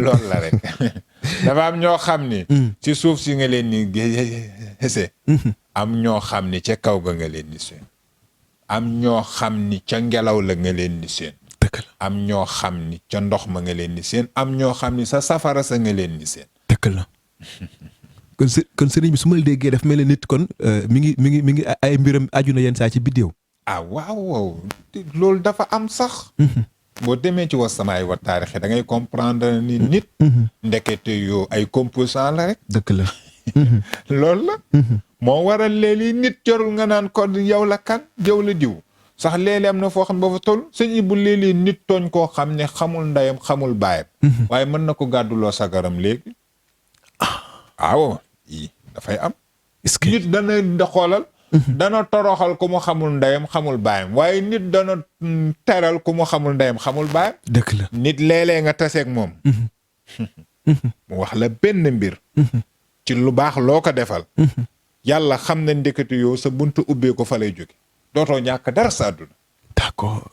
loolu la rek dafa am ñoo xam ni ci suuf si nga leen ni gese am ñoo xam ni ca kaw ga nga leen di seen am ñoo xam ni ca ngelaw la nga leen di seen am ñoo xam ni ca ndox ma nga leen di seen am ñoo xam ni sa safara sa nga leen di seen dëgg la kon sëriñ bi su ma la déggee daf mel ne nit kon mi ngi ay mbiram aju na yenn saa ci biddéew waaw loolu dafa am sax boo demee ci wasamaay wa taarix da ngay comprendre ni nit ndekete yoo ay composant la rek dëgg la loolu la moo waral léeg-léeg nit jarul nga naan ko yow la kan yow la diw sax léeg-léeg am na foo xam ne ba fa toll sëñ Ibou léeg-léeg nit tooñ koo xam ne xamul ndeyam xamul baayam waaye mën na ko gàdduloo sagaram léegi waaw dafay am nit dana xoolal dana toroxal ku mu xamul ndeyam xamul baayam waaye nit dana teral ku mu xamul ndeyam xamul baayam dëgg la nit léeg-léeg nga taseeg moom mu wax la benn mbir ci lu baax loo ko defal yàlla xam na ndekete yow sa buntu ubbee ko fa lay jóge dootoo ñàkk dara sa àdduna d'accord